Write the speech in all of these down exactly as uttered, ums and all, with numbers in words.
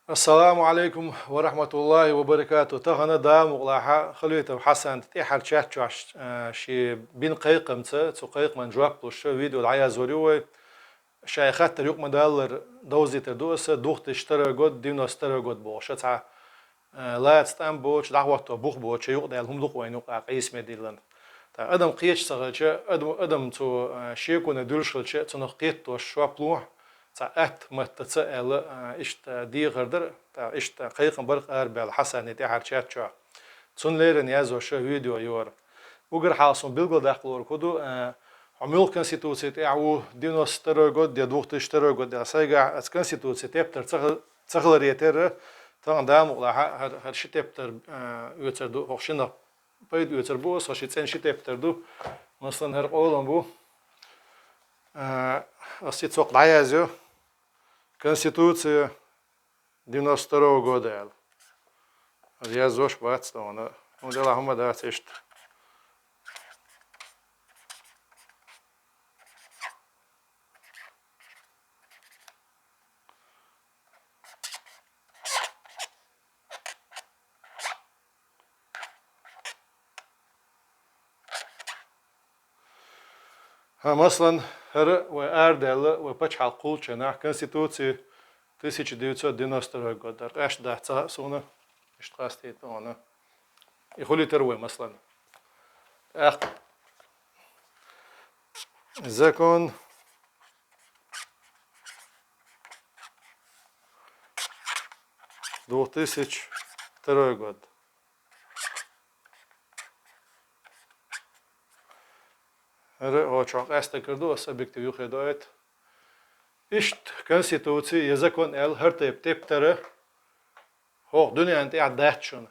Ассаламу Ӏалайкум ва рахьматуллахӀи ва баракатухӀ. Тахана Дала мукъалахь Халитов Хьасана тӀехьара чат чохь, э, шен бина кхайкхамца, цу кхайкхамна жоп луш видео дӀаяздора вай. Шайн хаттар юкъа ма-даллара довзийтар ду аса, двух тысяч второй год, девяносто второй год бохуш. Цхьа, э, лаца тӀам боцуш, дӀахӀотто бух боцуш, юкъадаьлла хӀума ду-кх вайна юкъахь къийсаме диллина. ТӀаккха адам кхеташ ца хилча, адам, адам цу, э, шеконе дуьллуш хилча, цунах кхетош жоп лохь, цхьа атта-матта ца аьлла, а, иштта дехар дара, тӀаккха иштта кхайкхам бара арабаьлла Хьасана тӀехьара чат чохь. Цунна леррина яздеш видео яра. Уггар хьалха суна билгалдаккха луург хӀун ду, а, хьо муьлха конституци тӀехь ву, девяносто второй год я двух тысяч второй год я, сайгахь аса конституци тептар ца хи-, ца хиларе терра, тахана Дала мукъалахь хӀара, хӀара ши тептар, а, оьцур ду, хӀокху шиннах пайда оьцур бу аса, хӀара ши цӀена ши тептар ду. Масала, хӀара къолам бу. А, аса и цхьаъ дӀаязйо. Конституция девяносто второго года аьлла. Аса яздеш бац тахана. ХӀунда аьлча хӀума дац иштта. ХӀа, масала, хӀара вай арадаьлла, вай пачхьалкх кхуллучу хенахь Конституция тысяча девятьсот девяносто второй год дара. Къаьстта дац ца хаьа суна, иштта къастийта вана. И хуьлуьйтура вай, масала. ТӀаккха закон двух тысяч второй год. ХӀара оцу чохь къаьстаггара ду, аса объектив юххе доуьйту. Иштта конституци я закон аьлла хӀара тайпа тептар хӀокху дуьненна тӀехь дац шуна.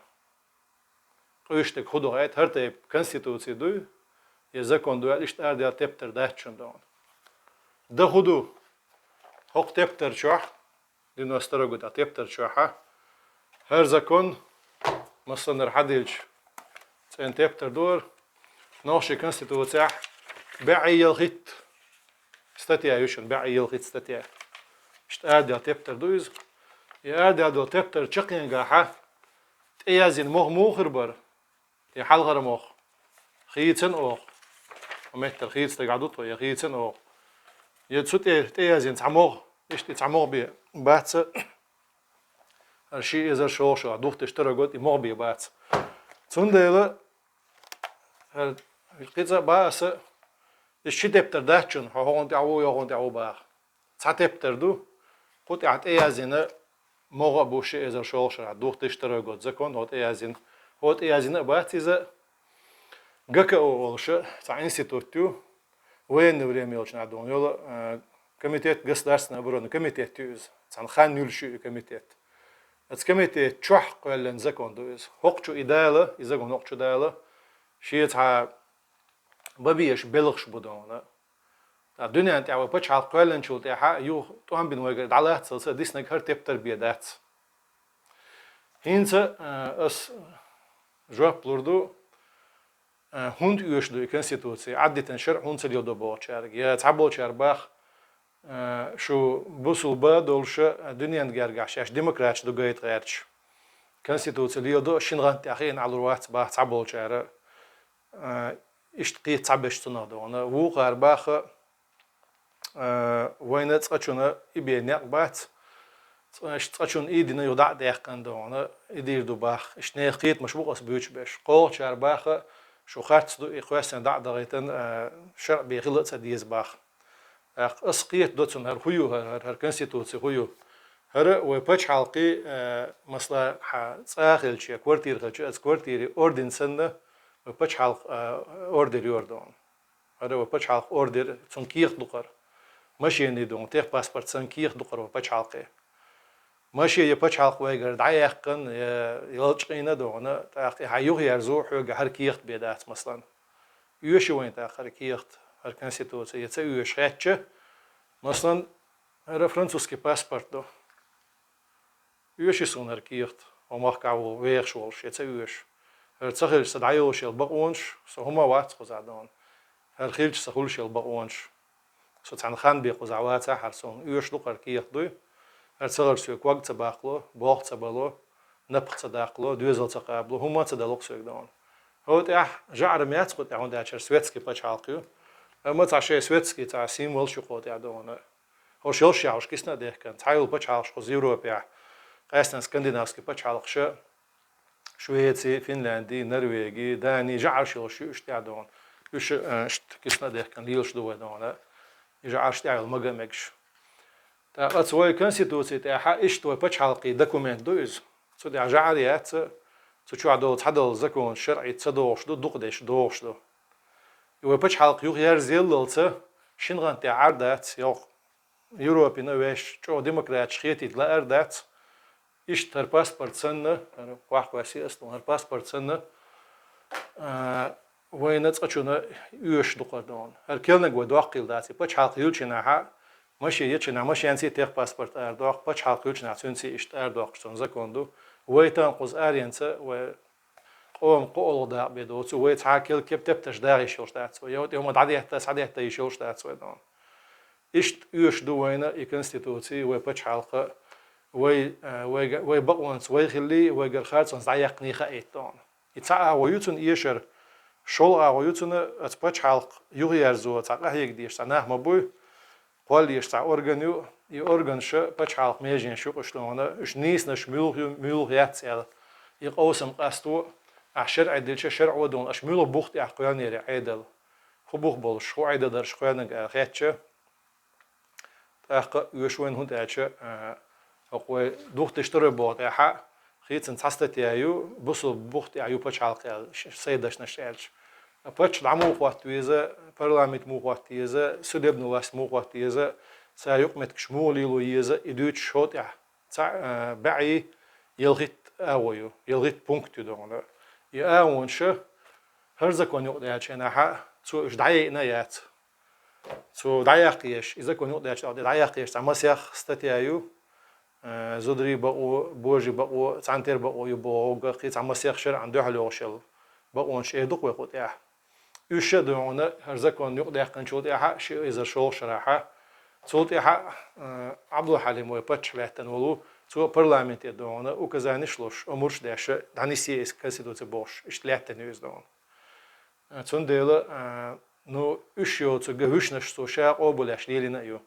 Къуьйсург хӀун ду хаьий, хӀара тайпа конституци дуй, я закон дуй аьлла, иштта арадаьлла тептар дац шуна тахана. Дан хӀун ду? ХӀокху тептар чохь, девяносто второй год а тептар чохь, хӀара закон, масала, хӀара хьадилча, цӀена тептар ду хӀара, нохчийн конституцехь бӀе ялхитта статья ю шуна, бӀе ялхитта статья. Иштта арадаьлла тептар ду иза. И арадаьлла долу тептар чекхъянгахь тӀеязйина могӀа муха хир бара? Я хьалхара могӀа, хийцина оха. Хьо меттара хийца стагахь ду тхо, я хийцина оха. Я цу тӀе, тӀеязйина цхьа могӀа, иштта и цхьа могӀа бен бац, хӀара ши эзар шолгӀа шо, двух тысяч второй год, и могӀа бен бац. Цундела хӀара кхин цкъа а бан аса, иза ши тептар дац шуна, хьо хӀокхунна тӀехь ву, я хӀокхунна тӀехь ву баха. Цхьа тептар ду, кху тӀехь тӀеязйина могӀа а бу ши эзар шолгӀа шарахь, двух тысяч второй год закон, хӀо тӀеязйина. ХӀо тӀеязйина а бац иза, ГКО олуш цхьа институт ю, военное время йолчу нахь дуьйна йолу, а, комитет государственной обороны комитет ю иза. Цхьана хан юьллуш ю и комитет. Оцу комитет чохь кхоьллина закон ду иза. ХӀокху чу и дала, и закон хӀокху чу дала, шен цхьа бан безаш белхаш бу тахана. Ткъа дуьненна тӀехь вай пачхьалкх кхоьллинчул тӀаьхьа юха тӀом бина вайгара дӀалаццалц а диснарг хӀара тептар бен дац. ХӀинца, а, ас жоп лур ду, а, хӀунда оьшуш ду и конституци, Ӏаддитина шарӀ хӀунда ца леладо бохучаьрга. Я цхьаболчара баха, а, шу бусулба долуш а дуьненна гергахь шаьш демократаш ду гайта гӀерташ. Конституци леладо а шина гӀанта тӀехь хиъна Ӏалур вац баха цхьаболчара. А, иштта кхета цхьаберш цунах тахана. Вукхара баха, а, вайна цкъачунна и бен некъ бац. Цкъа-, цкъачунна и дина юха дӀа а даьккхина тахана, и дийр ду баха. Иштта нехан кхетамаш бу аса буьйцуш берш. КхоалгӀачара баха, шу харц ду, и кхоьссина дӀа а дахийтина, а, шарӀ бен хила а ца деза баха. ТӀаккха аса кхетадо цунна, хӀара хӀун ю, хӀара, хӀара, хӀара конституци хӀун ю. ХӀара вай пачхьалкхе, а, масала, хьан цӀа а хилча, я квартира хилча, оцу квартире орден санна, вай пачхьалкх, а, ордер йора тахана. ХӀара вай пачхьалкх ордер, цунна кехат ду-кх хӀара. Машене тахана, техпаспорт санна кехат ду-кх хӀара вай пачхьалкхе. Машен я пачхьалкх вайгара дӀаяьккхина, я ялчкъийна тахана, тӀаккха и хьан юхаерзо, хьоьга хӀара кехат бен дац, масала. Оьший вайна тӀаккха хӀара кехат, хӀара конституци, я ца оьшу хетча, масала, хӀара французский паспорт ду. Оьший суна хӀара кехат, хӀокху махкахь ву вехаш волуш, я ца оьшу. ХӀара ца хилча, сан дӀайолуш йолу бакъонаш, со хӀума а вац кхузахь тахана. ХӀара хилча, сан хуьлуш йолу бакъонаш. Со цхьана хан бен кхузахь вацахь, хӀара суна оьшуш ду-кх хӀара кехат дуй. ХӀара ца гӀар соьга ког ца баккхало, болх ца бало, напха ца даккхало, доьзал ца къабало, хӀумма а ца дало-кх соьга, дона. ХӀаьта тӀехь жаӀар ма яц кху тӀехь, хӀунда аьлча хӀара светский пачхьалкх ю. Амма цхьа шайн светский цхьа символаш ю кху тӀехь, дона. ХӀорш йолуш яхьуш кисна а дехкан, цхьайолу пачхьалкхаш кхуза Европехь, къаьсттина скандинавский пачхьалкхаша, Швеци, Финлянди, Норвеги, Дани, жаӀарш йолуш ю уьш тӀехь, дона. Уьш, э, иштта кисна а дехкан лелаш ду вай, дона. И жаӀарш тӀехь йолу мага а мегаш. ТӀаккха оцу вай конституци тӀехь иштта вай пачхьалкхийн документ ду иза. Цу тӀехь жаӀар яц, цу чохь долу цхьадолу законаш шарӀица ца догӀуш ду, дукха деш догӀуш ду. И вай пачхьалкх юхаерзаяллалц шина гӀан тӀехь Ӏар дац, йоху Европина вешан чӀогӀа демократиш хетийта лаар дац, иштта хӀара паспорт санна, хӀара кхохкой сиас ду, хӀара паспорт санна, а, вайна цкъачунна оьшуш ду-кх хӀара, дона. ХӀара кернаг вай доккхийла дац, и пачхьалкх йиллачу хенахь, машен йиллачу хенахь, машенций техпаспорт арадоккху, пачхьалкх йиллачу хенахь цуьнций иштта арадоккхуш цунна закон ду. Вай тахана кхуза аренца, вай къоман кхоалгӀа дакъа бен доцу, вай цхьа а кел-кеп тептарш даха йиш йолуш дац вай. Йо, тӀе хӀума дӀадетта, схьадетта йиш йолуш дац вай, дона. Иштта оьшуш ду вайна и конституци, вай пачхьалкх, вай, а, вайга-, вай бакъонца вай хиллий, вайгара харцонца дӀаяьккхиний хаийта, дона. И цхьа агӀо ю цунна эшар, шолгӀа агӀо ю цунна, оцу пачхьалкх юхаерзо цхьа къахьега дезаш цхьа нах ма буй, кхолла езаш цхьа орган ю, и органаша пачхьалкх меженаш юкъаш, дона, уьш нийсанаш муьлха ю, муьлха яц аьлла, и къовсам къасто, ахь шарӀе дилча, шарӀо, дона, аша муьлха бух тӀехь кхоьллинера Ӏедал. ХӀун бух болуш, хӀун Ӏедал дара аша кхоьллинарг аьлла хетча, тӀаккха оьшу вайна, хӀунда аьлча, а, хӀокху вай духтуш тарой боху тӀехь хийцина цхьа статья ю, бусулба бух тӀехь ю пачхьалкх аьлла, ш-, сайн дашнаш аьлча. Паччахь дӀа муха хӀотта веза, парламент муха хӀотта еза, судебный власть муха хӀотта еза, цара юкъаметтигаш муха лело еза, и дуьйцуш хӀокху тӀехь цхьа, а, бӀе ялхитта агӀо ю, ялхитта пункт ю, дона. И агӀонаш хӀара закон юкъадаьллачу хенахь, цо уьш дӀаяйина а яц. Цо дӀаяккха езаш, и закон юкъадаьллачу хенахь дӀаяккха езаш цхьа масех статья ю, э, зударий бакъо, божарий бакъо, цхьаьнатера бакъо ю бохург, кхин цхьа масех шарӀана дуьхьал йогӀуш йолу бакъонаш эр ду-кх вай кху тӀехь. Уьш а, дона, хӀара закон юкъадаьккхинчул тӀаьхьа, ши эзар шолгӀа шарахь, цул тӀаьхьа, э, Ӏабдул-Хьалим вай паччахь лаьттина волу, цо парламенте, дона, указаниш луш, омраш деш, дӀанисъе иза конституци бохуш, иштта лаьттина ю иза, дона. Цундела, а, ну, уьш йоцург вуьшнаш цо ша къобалъеш лелийна а ю.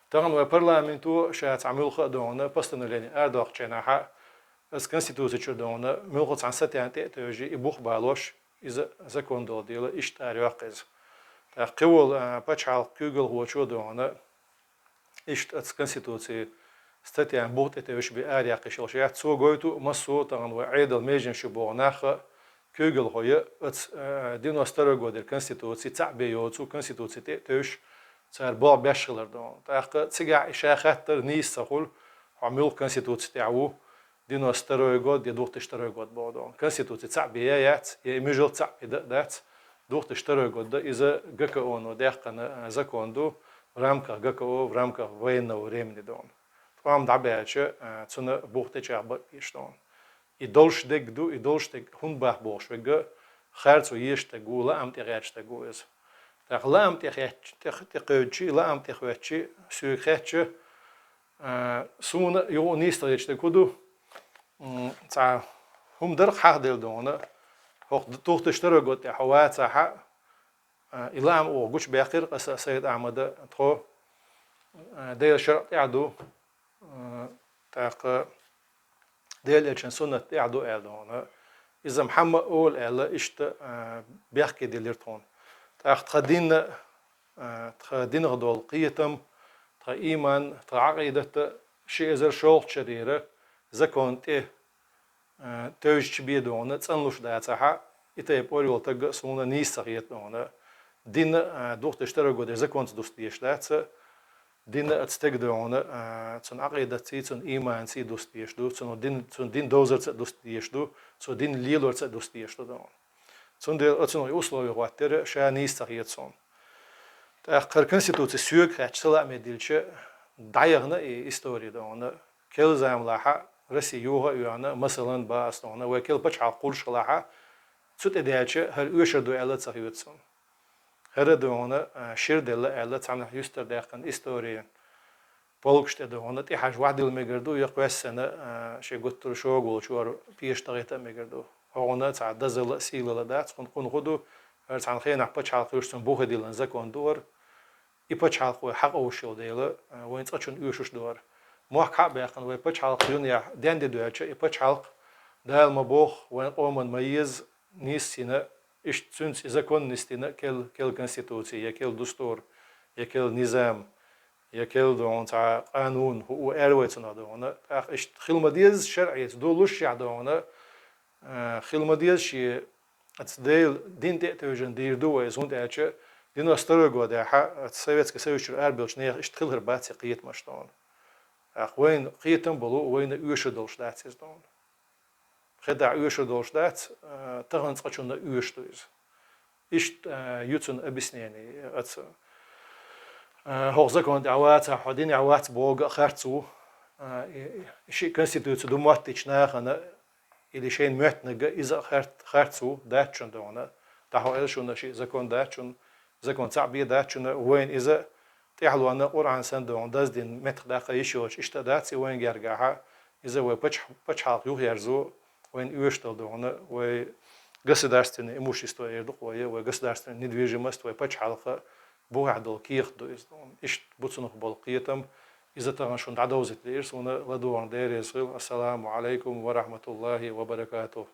Тахана вай парламенто ша цхьа муьлхха а, дона, постановление арадоккхучу хенахь, аса конституци чуьра, дона, муьлхха цхьана статьяна тӀе а тевжий, и бух балош, иза закон долу дела, иштта арайоккху иза. ТӀаккха кхин волу, а, пачхьалкх куьйгалхочо, дона, иштта оцу конституци статьяна бух тӀе тевжаш бен араяккха йиш йолуш яц. Цо гойту массо а тахана вай Ӏедал меженаш ю боху нах а, куьйгалхой а, оцу, э, девяносто второй годера конституци цхьаъ бен йоцу конституци тӀе а тевжаш, цара болх беш хилар, дона. ТӀаккха цигахь и ша хаттар нийса ца хуьлу, хьо муьлха конституци тӀехь ву, девяносто второй год я две тысячи второй год боху, дона. Конституци цхьаъ бен я яц, я и муьжалла цхьаъ бен дан а дац. Две тысячи второй год дан иза ГКО-но даьккхина, э, закон ду, в рамках ГКО, в рамках военного времени, дона. ТӀом дӀабаьлча, э, цунна бух тӀечӀагӀбан а безаш, дона. И долуш дерг ду, и долуш дерг хӀунда боху бохуш верг, харцо езаш дерг ву, лаам тӀе гӀерташ дерг ву иза. ТӀаккха лаам тӀе хетча, тӀе, тӀе кхевдчи, лаам тӀе хӀоьттичи, соьга хетча, а, суна юха а нийса ца хеташ дерг хӀун ду? М, цхьа хӀума дара-кх хьахаделла, дона. ХӀокху две тысячи второй год тӀехь хьо вацахь, а, и лаам оха гучубаьккхира аса а, Сайд-Ахьмада, тхо, а, Делан шарӀ тӀехь ду, а, тӀаккха Делан Элчан суннат тӀехь ду аьлла, дона. Иза-м хьамма а олу аьлла, иштта, а, бехке диллира тхуна. ТӀаккха тхан дин, а, тхан динах долу кхетам, тхан ийман, тхан Ӏакъидат ши эзар шолгӀачу шарера закон тӀе, а, тевжачу бен, дона, цӀанлуш дацахь, и тайпа ойла йолу стаг а суна нийса ца хета, дона. Дин, а, две тысячи второй годера законца дусту дезаш дац, дин а оцу стеган, дона, а, цуьнан Ӏакъидатций, цуьнан ийманций дусту дезаш ду, цуьнан дин, цуьнан дин довзарца а дусту дезаш ду, цо дин лелорца а дусту дезаш ду, дона. Цундела оцунах и условия хӀоттера ша нийса ца хета суна. ТӀаккха хӀара конституци соьга хаьттича, сан лааме дилча, дӀаяхна и истори, дона. Керла заманахь Россия юха а йоьхна, масалан, боху ас, дона, вай керла пачхьалкх кхуллуш хилахь, цу тӀе даьлча, хӀара оьшур ду аьлла а ца хета суна. ХӀара, дона, а, шира делла аьлла, цхьанхьа юьстара даьккхина истори. полкаш тӀе догӀана тӀехьажа вахдилла мегар ду, я кхоьссина, а, шен гуттара шога волчара пеша тахийта а мегар ду. ХӀокхунна цхьа дозалла а, сийлалла а дац, кхунна, кхунна хӀун ду, хӀара цхьан хенахь пачхьалкх юш цунна бухе диллина закон ду хӀара. И пачхьалкх вай хьакъ овш йолу дела, а, вайн цкъачунна оьшуш ду хӀара. Мохк хьа а баьккхина, вай пачхьалкх юнах денде доьлча, и пачхьалкх Дала ма боху, вайн къоман ма еза, нисйина, иштта цуьнца и закон нисдина, кел, кел конституция, я кел дустур, я кел низам, я кел догӀун цхьа къанун, хӀу, хӀу аьлла вай цунах догӀана. ТӀаккха иштта хила ма деза шарӀица, ду лушшехь догӀана, а, хила ма деза шен, аца Дела дин тӀе а тевжина дийр ду вай иза, хӀунда аьлча дино старой годехьа, аца Советский Союз чуьра арабеллачу нехан иштта хилар бац и кхетамаш догӀана. ТӀаккха вайна кхетам болу, вайна оьшур долуш дац иза догӀана. Хеда оьшур долуш дац, а, тахана цкъачунна оьшуш ду иза. Иштта, а, ю цунна объяснение, аца, а, хӀокху закон тӀехь вацахь, хьо динехь вац боху а харц ву, а, и, и шиъ конституция ду моттийчу нахана, или шайна моьттинарг а иза а харц, харц ву, дац шуна догӀана. ДӀахьо эр шуна шиъ закон дац шуна, закон цхьаъ бен дац шуна, вайна иза тӀаьхьалонна Къуръан санна догӀана даздина меттах даккха йиш йоцуш иштта а дац и вайн гергахьа, иза вай пачх-, пачхьалкх юхаерзо, вайна оьшуш долу догӀана, вай государственное имущество эр ду-кх вай, вай государственная недвижимость, вай пачхьалкха бухахь долу кехат ду иза догӀана. Иштта бу цунах болу кхетам, иза тахана шуна дӀадовзийта лиира суна, ладогӀарна Дела реза хуьлда. Ассаламу Ӏалайкум ва рахьматуллахӀи ва баракатухӀ.